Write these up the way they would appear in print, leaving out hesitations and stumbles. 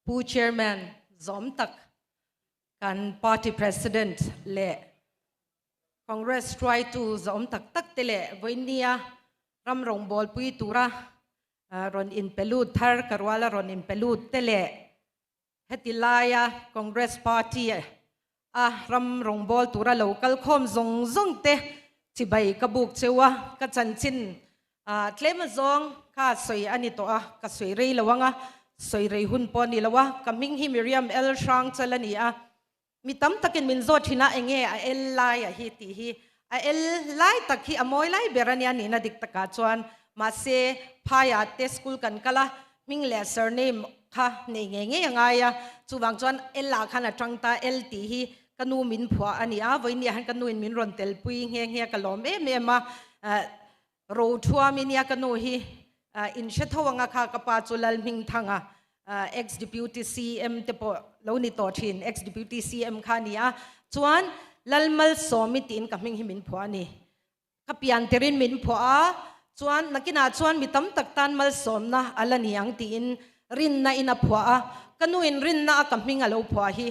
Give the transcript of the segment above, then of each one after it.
Pu Chairman zawm tak kan Party President leh Congress hruaitu zawm tak tak te leh vawinia ram rawngbawlpui tura rawn inpelut thar ka ruala rawn inpelut te leh heti laia Congress Party a ram rawngbâwl tura lo kal khawm zawng zawng te chibai ka buk cheu a, ka chanchin tlem azawng kha sawi a ni tawh a, ka sawi rei lo ang a, sawi rei hun pawh a ni lo a, ka hming hi Miriam L Hrangchal a ni a, mi tam takin min zawt thin a enge a L lai a hi tih hi, a L lai tak hi a mawi lai ber a nia nihna dik takah chuan mahse phaiah te school kan kal a, hming leh surname kha nei ngei ngei a ngai a, chuvang chuan L ah khan a tang ta, L tih hi ka nu min phuah a ni a, vawiin hian ka nuin min rawn telpui nghe nghe a, ka lawm em em a, ro thuam i nia ka nu hi in hre tho anga kha ka pa chu Lalhmingthanga ex deputy CM te pawh lo ni tawh thin, ex deputy CM kha a ni a, chuan Lalmalsawmi tiin ka hming hi min phuah a ni. Ka pian terin min phuah a, chuan nakinah chuan mi tam tak tan malsawmna a la ni ang tiin rinna in a phuah a, ka nuin rinna a ka hming a lo phuah hi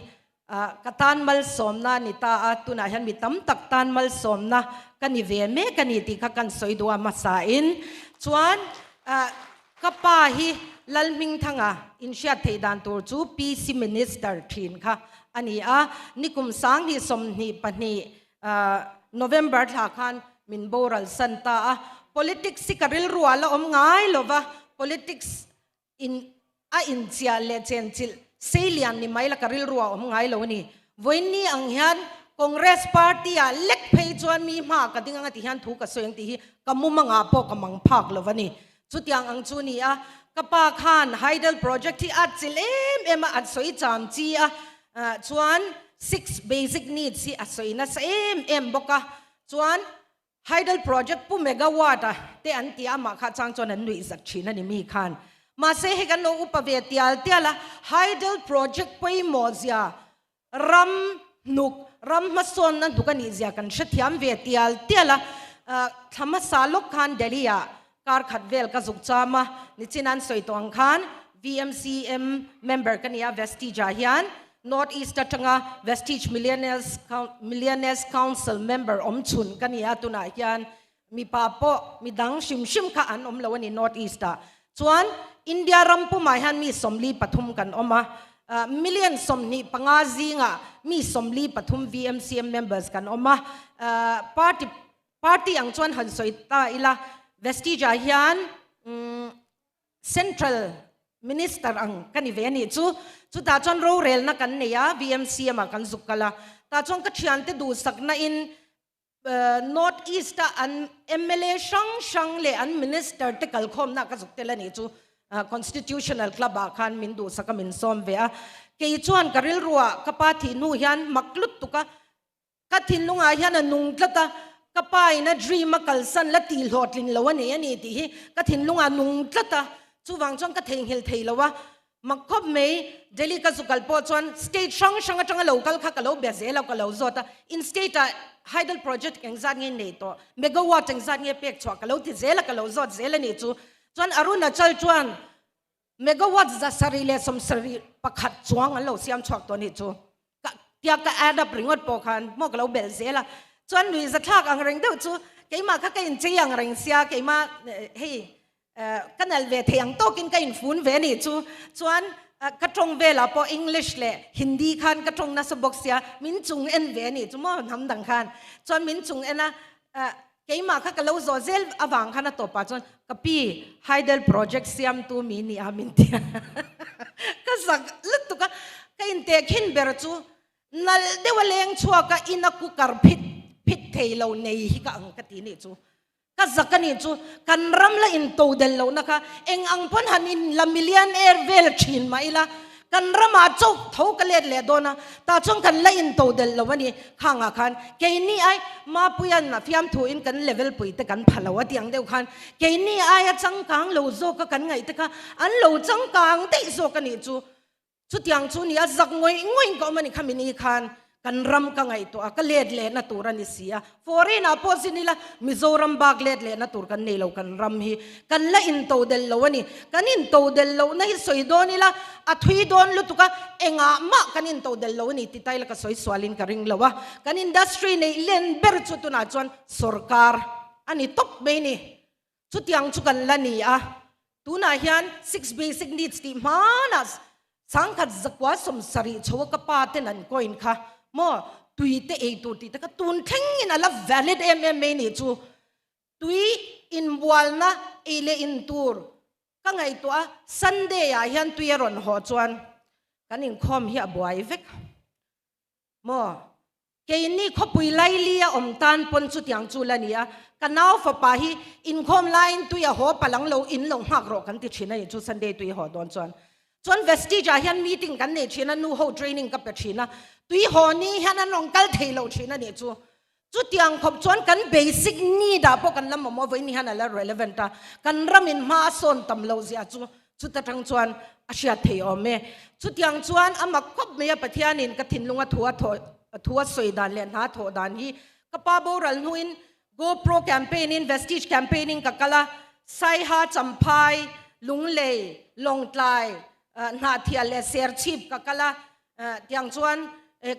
ka tan malsawmna a ni ta a, tunah hian mi tam tak tan malsawmna ka ni ve mek a ni tih kha kan sawi duh a hmasain chuan ka pa hi Lalhmingthanga inhriat theih dan tur chu PC Minister thin kha a ni a, nikum 2022 November thla khan min boral san ta a, politics hi ka rilru ah la awm ngai lo va, politics in a inchiah leh chenchilh seilian ni mai la ka rilru ah awm ngai lo a ni. Vawiinni ang hian Congress party ah lek phei chuan mi hma ka ding anga ti hian thu ka sawi ang tih hi ka mumangah pawh ka mang phak lo a ni. Chutiang ang chu ni a, ka pa khan Hydel project hi a chilh em em a, a sawi cham chi a, chuan six basic needs hi a sawi nasa em em bawk a, chuan Hydel project pu megawatt a te an ti a, amah kha chang chuan an nuih zat thin a ni mi khan. Mahse hei kan lo upa ve tial tial a, Hydel project pawimawh zia Ram hnuk, ram hmasawnna hnuk a nih zia kan hrethiam ve tial tial a. Thla hmasa lawk khan Delhi ah kar khat vel ka zuk cham a, nichin an sawi tawh ang khan VMCM member ka ni a, Vestige ah hian North East atanga Vestige Millionaires Millionaires Council member awm chhun ka ni a, tunah hian Mipa pawh midang hrim hrim kha an awm lo a ni North East ah. Chuan India ram pumah hian mi 43 kan awm a, million 25 zingah mi 43 VMCM members kan awm a. Party party ang chuan han sawi ta ila Vestige ah hian Central Minister ang ka ni ve a nih chu. Chutah chuan rorelna kan nei a, VMCM ah kan zuk kal a. Tah chuan ka thiante duhsakna in North East a an mla hrang hrang leh an minister te kalkhawmna ka zuk tel a nih chu Constitutional Club ah khan min duhsak a min sawm ve a. Kei chuan ka rilruah ka pa thih hnu hian mak lut tuk a, ka thinlungah hian a nung tlat a, ka pa in a dream a kalsan la tih hlawhtlin lo a nei a ni tih hi ka thinlungah a nung tlat a, chuvang chuan ka theihnghilh thei lo a. Mak khawp mai, Delhi ka zu kal pawh chuan state hrang hrang atanga lo kal kha ka lo bia zel a, ka lo zawt a, in state ah hydel project engzat nge nei tawh, megawatt engzat nge pek chhuah ka lo ti zel a, ka lo zawt zel a nih chu. Chuan Arunachal chuan megawatt 771 chuang an lo siam chhuak tawh a nih chu. Ka tia ka add up ringawt pawh khan maw ka lo belh zel a, chuan nuihzathlak ang reng deuh chu keimah kha ka inchei ang reng sia, keimah hei Ka nalh ve thei ang tawkin ka infun ve anih chu. Chuan ka tawng velah pawh English leh Hindi khan ka tawng nasa bawk sia, min chung en ve anih chu maw hnam dang khan. Chuan min chung en a, keimah kha ka lo zawh zel avang khan a tawpah chuan ka pi Hydel project siamtu mi ni a min ti a. Ka zak lutuk a, ka intehkhin ber chu nalh deuh a leng chhuak a, ina cooker phit phit thei lo nei hi ka ang ka ti nih chu. Ka zak a nih chu, kan ram la in to del lohna kha eng ang pawn han in la million air vel thin mah ila, kan ramah chauh tho ka let leh dawn a, tah chuan kan la in to del lo a ni. Khangah khan keini ai Mapuian a fiamthu in kan level pui te kan pha lo a tih ang deuh khan keini aia changkang lo zawk a kan ngaih te kha an lo changkang daih zawk a nih chu. Chutiang chu ni a, zak ngawih ngawih in ka awm a ni kha mini khan. Kan ram ka ngaihtuah a, ka let lehna tur a ni si a. Foreign ah pawh zin ila Mizoram bak let lehna tur kan nei lo kan ram hi. Kan la intodelh lo a ni. Kan intodelh lohna hi sawi dawn ila a thui dawn lutuk a, engah mah kan intodelh lo a ni ti ta ila ka sawi sualin ka ring lo a. Kan industry neih len ber chu tunah chuan sorkar a ni tawp mai ni. Chutiang chu kan la ni a, tunah hian six basic needs tih hmanah sangkhat zakua 70 chho a ka pa ten an coin kha maw tui te ei tur tih te kha tun thlengin a la valid em em mai nih chu. Tui inbualna ei leh in tur ka ngaihtuah a, Sunday ah hian tui a rawn haw chuan kan inkhawm hi a buai vek. Maw? Keini khawpui laili a awm tan pawn chutiang chu la ni a, ka nau fapa hi inkhawm laiin tui a haw palang lo in lo nghak rawh kan ti thin a ni chu Sunday tui a haw dawn chuan. Chuan Vestige ah hian meeting kan nei thin a, nu ho training ka pe thin a, tui haw ni hian an rawn kal thei lo thin a nih chu. Chutiang khawp chuan kan basic need ah pawh kan la mamawh vawiin hian a la relevant a, kan ramin hma a sawn tam loh zia chu chuta tang chuan a hriat thei awm e. Chutiang chuan a mak khawp mai a Pathianin ka thinlunga thu a thawh thu a sawi dan leh hna thawh dan hi ka pa boral hnuin GoPro campaign in Vestige campaign in ka kal a, Saiha, Champhai, Lunglei, Lawngtlai, Hnahthial leh Serchhip ka kal a, Tiang chuan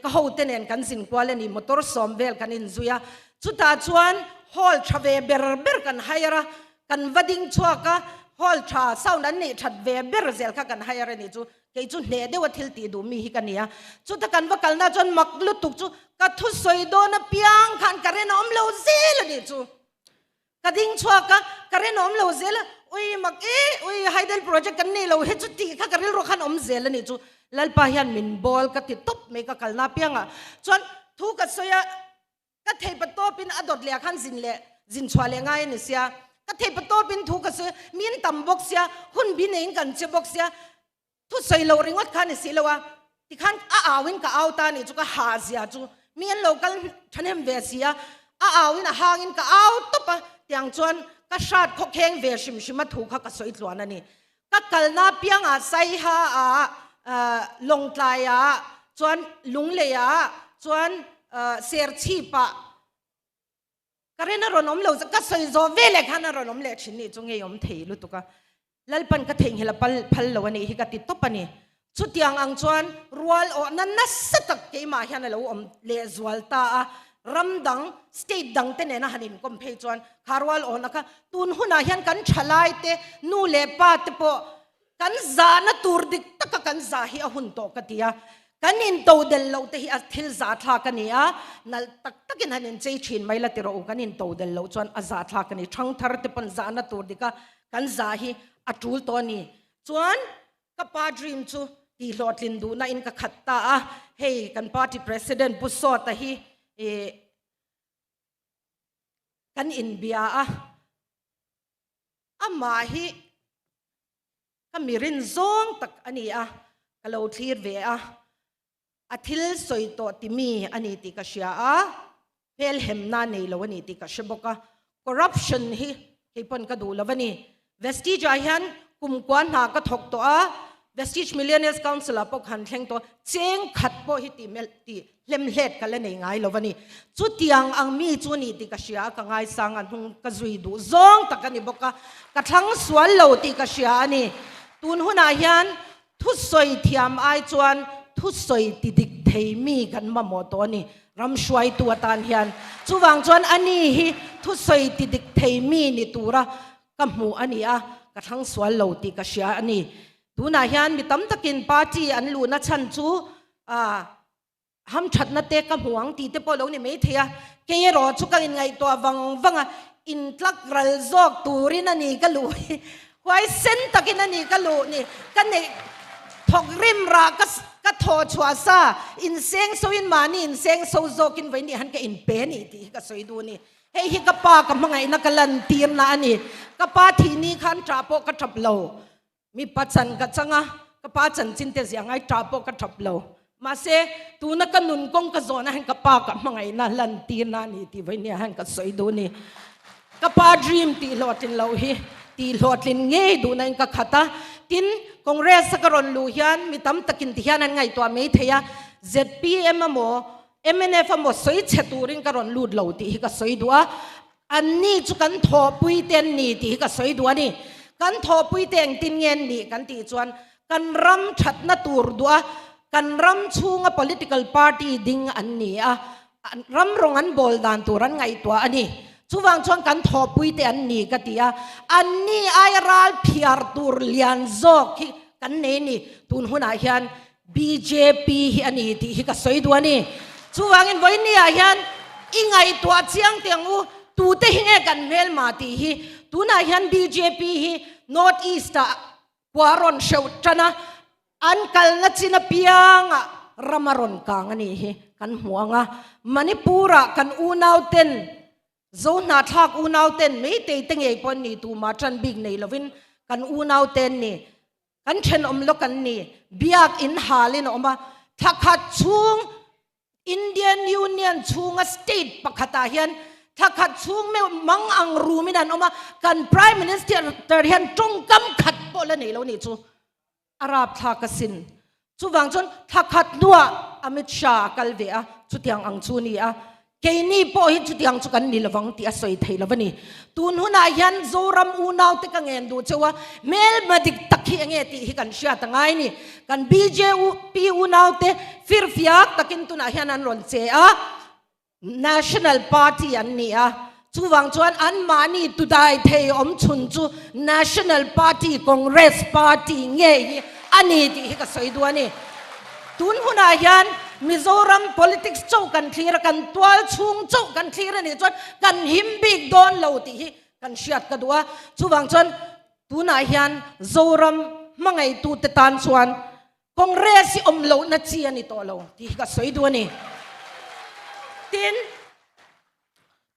ka hote nen kan zin kual a ni, motor sawm vel kan inzui a, chutah chuan hall tha ve ber ber kan hire a, kan va ding chhuak a, hall tha sound an neih that ve ber zel kha kan hire a ni chu, kei chu hneh deuh a thil tih duh mi hi ka ni a, chuta kan va kalna chuan mak lutuk chu ka thusawi dawn apiang khan ka rinawm lo zel a ni chu. Ka ding chhuak a, ka rinawm lo zel a, ui mak e, ui hydel project kan nei lo he chu tih kha ka rilru khan awm zel a nih chu. Lalpa hian min bawl ka ti tawp mai ka kalna apiangah chuan thu ka sawi a, ka theipa tawpin a dawt leh ah khan zin leh zin chhuah leh ngai a ni sia, ka theipa tawpin thu ka sawi a, min tam bawk sia, hun bi neiin kan che bawk sia, Thusawi lo ringawt kha ni si lo a, tikhan a auin ka au ta nih chu ka hah zia chu mi an lo kal thahnem ve si a, a auin a hangin ka au tawp a, tiang chuan ka hrat khawkheng ve hrim hrim a thu kha ka sawi tluan a ni. Ka kalna piangah Saiha ah, Lawngtlai ah, chuan Lunglei ah, chuan Serchhip ah, Ka rin a rawn awm lo, ka sawi zawh ve leh khan a rawn awm leh thin nih chu ngei awm thei lutuk a, Lalpan ka theihnghilh a pal phal lo a nih hi ka ti tawp a ni. Chutiang ang chuan rual awhna nasa tak keimah hian a lo awm leh zual ta a, ram dang, state dang te nena han inkawm phei chuan kha rual awhna kha tun hunah hian kan thalai te, nu leh pa te pawh Kan zahna tur dik taka kan zah hi a hun tawh ka ti a, kan intodelh loh te hi a thil zahthlak a ni a, nalh tak takin han inchei thin mai la ti rawh u, kan intodelh loh chuan a zahthlak a ni, thangthar te pawn zahna tur dika kan zah hi a tul tawh a ni. Chuan ka pa dream chu tihhlawhtlin duhna in ka khat ta a, hei kan party president Pu Sawta hi ih kan inbia a, Amah hi ka mi rin zawng tak a ni a, ka lo thlir ve a, a thil sawi tawh ti mi a ni tih ka hria a, hmelhemna nei lo a ni tih ka hre bawk a, corruption hi kei pawn ka duh lo a ni. Vestige ah hian kumkua hna ka thawk tawh a, Vestige Millionaires Council ah pawh ka han thleng tawh a, cheng khat pawh hi tih tih Hlemhlet ka la nei ngai lo a ni. Chutiang ang mi chu ni tih ka hria a, ka ngaisang a hnung ka zui duh zawng tak a ni bawk a, ka thlang sual lo tih ka hria a ni. Tun hunah hian thusawi thiam ai chuan thusawi ti dik thei mi kan mamawh tawh a ni, ram hruaitu atan hian. Chuvang chuan a ni hi thusawi ti dik thei mi ni tura ka hmuh a ni a, ka thlang sual lo tih ka hria a ni. Tunah hian mi tam takin party an luhna chhan chu ah hamthatna te ka hmu ang tih te pawh lo ni mai thei a, kei erawh chu ka inngaihtuah vang vang a, intlak ral zawk turin a ni ka luh hi, huaisen takin a ni ka luh ni, ka neih thawk rim rah ka ka thawh chhuah sa, inseng soin mahni inseng so zawkin vawiin han ka inpe a ni tih hi ka sawi duh a ni. Hei hi ka pa ka hmangaihna ka lantirna a ni, ka pa thih ni khan ṭah pawh ka ṭap lo. Mipa chan ka chang a, ka pa chanchin te zia ngai ṭah pawh ka ṭap lo. Mahse, tuna ka nun kawng ka zawnah hian ka pa ka hmangaihna lantirna a ni tih vawinia hian ka sawi duh a ni. Ka pa dream tih hlawhtlin loh hi tih hlawhtlin ngei duhna in ka khat a. Tin, Congress a ka rawn luh hian mi tam takin ti hian an ngaihtuah mai thei a, zpm emaw, Mnf a maw sawi chhe turin ka rawn lut lo tih hi ka sawi duh a, anni chu kan thawhpui te an ni tih hi ka sawi duh a ni. Kan thawhpui te engtin nge an nih kan tih chuan kan ram thatna tur duh a, kan ram chhunga political party ding an ni a, ram rawng an bawl dan tur an ngaihtuah a ni. Chuvang chuan kan thawhpui te an ni ka ti a, anni aia ral phiar tur lian zawk hi kan nei a ni. Tun hunah hian Bjp hi a ni tih hi ka sawi duh a ni. Chuvangin vawinia hian i ngaihtuah chiang teh ang u, tute hi nge kan hmelma tih hi. Tunah hian bjp hi North East ah kua rawn hreuh tan a, an kalna chin apiangah ram a rawn kang a nih hi kan hmu ang a. Manipur ah kan unau ten, Zo hnahthlak unau ten Meitei te ngei pawh an ni tumah tan bik nei lovin kan unau te an ni. Kan thenawm lawk an ni. Biak in halin a awm a, thla khat chhung Indian Union chhunga state pakhatah hian thla khat chhung meuh mang ang rumin an awm a, kan Prime Minister hian tawngkam khat pawh la nei lo nih chu a rapthlak asin. Chuvang chuan thla khat hnuah Amit Shah a kal ve a, chutiang ang chu a ni a. Keini pawh hi chutiang chu kan ni lovang tih a sawi thei lo a ni. Tun hunah hian Zoram unaute ka ngen duh cheu a, hmelma dik tak hi enge tih hi kan hriat a ngai ni. Kan bjp unaute firfiak takin tunah hian an rawn che a, National Party an ni a, chuvang chuan anmahni tudai thei awm chhun chu National Party, Congress Party nge hi a ni tih hi ka sawi duh a ni. Tun hunah hian Mizoram politics chauh kan thlir a, kan tual chhung chauh kan thlir a nih chuan kan him bik dawn lo tih hi kan hriat ka duh a. Chuvang chuan tunah hian Zoram hmangaihtute tan chuan Congress hi awm lohna chi a ni tawh lo tih hi ka sawi duh a ni. Tin,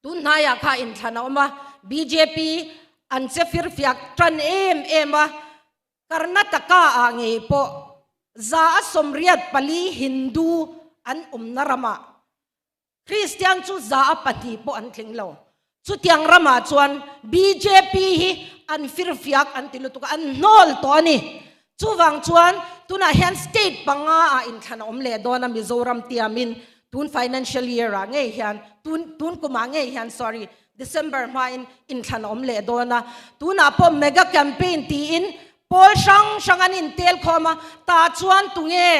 tun hnaiah kha inthlan a awm a, bjp an che firfiak tan em em a, Karnataka ah ngei pawh 184 Hindu an awmna ramah Kristian chu 2% pawh an tling lo. Chutiang ramah chuan bjp hi an firfiak an ti lutuk a, an hnawl tawh a ni. Chuvang chuan tunah hian state panga ah inthlan a awm leh dawn a Mizoram tiamin tun financial year ah ngei hian, tun tun kumah ngei hian sorry, December hmain inthlan a awm leh dawn a, tunah pawh mega campaign tiin pawl hrang hrang an intel khawm a, tah chuan tunge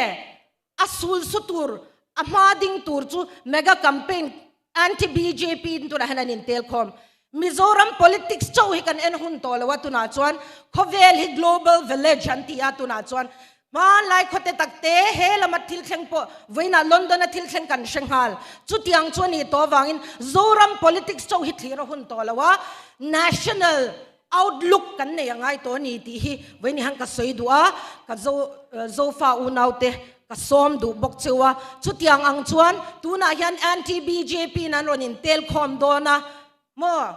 a sul su tur, a hma ding tur chu mega campaign anti bjp in tunah hian an intel khawm. Mizoram politics chauh hi kan en hun tawh lo a, tunah chuan khawvel hi global village an ti a, tunah chuan Hmanlai khawte takte he lama thil thleng pawh vawiinah London-a thil thleng kan hre nghal. Chutiang chu a nih tawh avangin Zoram politics chauh hi thlir a hun tawh lo a, national outlook kan nei a ngai tawh a ni tih hi vawiin hian ka sawi duh a, ka Zo Zofa unaute ka sawm duh bawk cheu a. Chutiang ang chuan tunah hian anti-BJP-in an rawn intel khawm dawn a maw?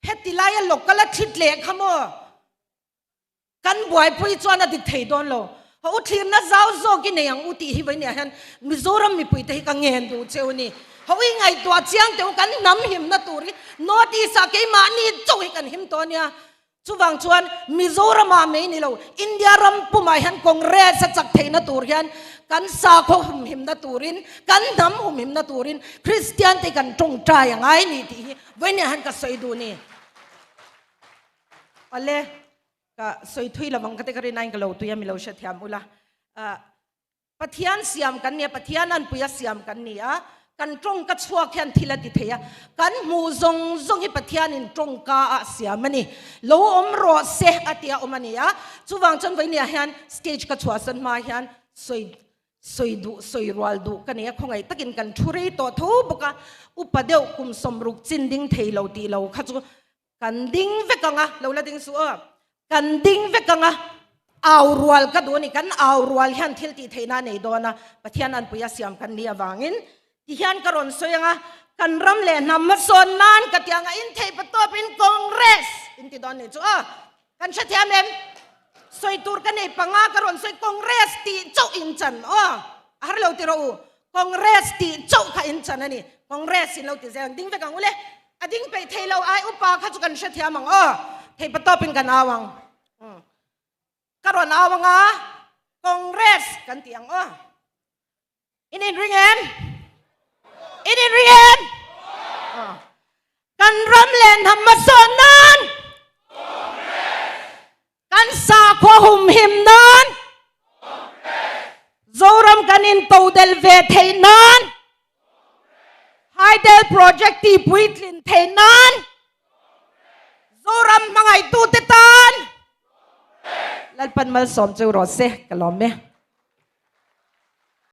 Heti laia local a thlit leh kha maw? Kan buaipui chuan a dik thei dawn lo. Ha u thlirna zau zawk i nei ang u tih hi vawinia hian Mizoram mipuite hi ka ngen duh cheu a ni. Ha u i ngaihtuah chiang teh u kan hnam himna tur hi North East ah keimahni chauh hi kan him tawh a nia. Chuvang chuan Mizoramah mai ni lo India ram pumah hian Congress a chak theihna tur hian kan sakhaw humhimna turin kan hnam humhimna turin Kristian te kan tawngtai a ngai ni tih hi vawinia hian ka sawi duh a ni. Awle, ka sawi thui lovang ka ti ka rin aiin ka lo tui a mi lo hrethiam ula. Pathian siam kan ni a, Pathian anpui a siam kan ni a, kan tawngka chhuak hian thil a ti thei a, kan hmuh zawng zawng hi Pathianin tawngka ah siam a ni. Lo awm rawh se a tia awm a ni a, chuvang chuan vawinia hian stage ka chhuahsan hma hian sawi sawi duh sawi rual duh ka nei a, khawngaih takin kan thu rei tawh tho bawk a, upa deuh kum 60 chin ding thei lo tih lo kha chu Kan ding vek ang a, lo la ding suh aw. Kan ding vek ang a, au rual ka duh a ni. Kan au rual hian thil tih theihna a nei dawn a, Pathian anpui a siam kan nih avangin ti hian ka rawn sawi ang a, kan ram leh hnam hmasawn nan ka ti ang a, intheih patawpin Congress in ti dawn nih chu aw. Kan hrethiam em? Sawi tur ka nei panga ka rawn sawi Congress tih chauh in chan aw. A har lo ti rawh u. Congress tih chauh kha in chan a ni. Congress in lo ti zel ang ding vek ang ule. A ding peih thei lo ai upa kha chu kan hrethiam ang aw. Thei patawpin kan au ang. Ka rawn au ang a, Congress kan ti ang aw. In inring em? In inri em? Kan ram leh hnam hmasawn nan. Kan sakhua humhim nan. Zoram kan intodel ve theih nan. Hydel project tih puitlin theih nan. Zoram hmangaihtute tan. Lalpan malsawm chu rawh se ka lawm e.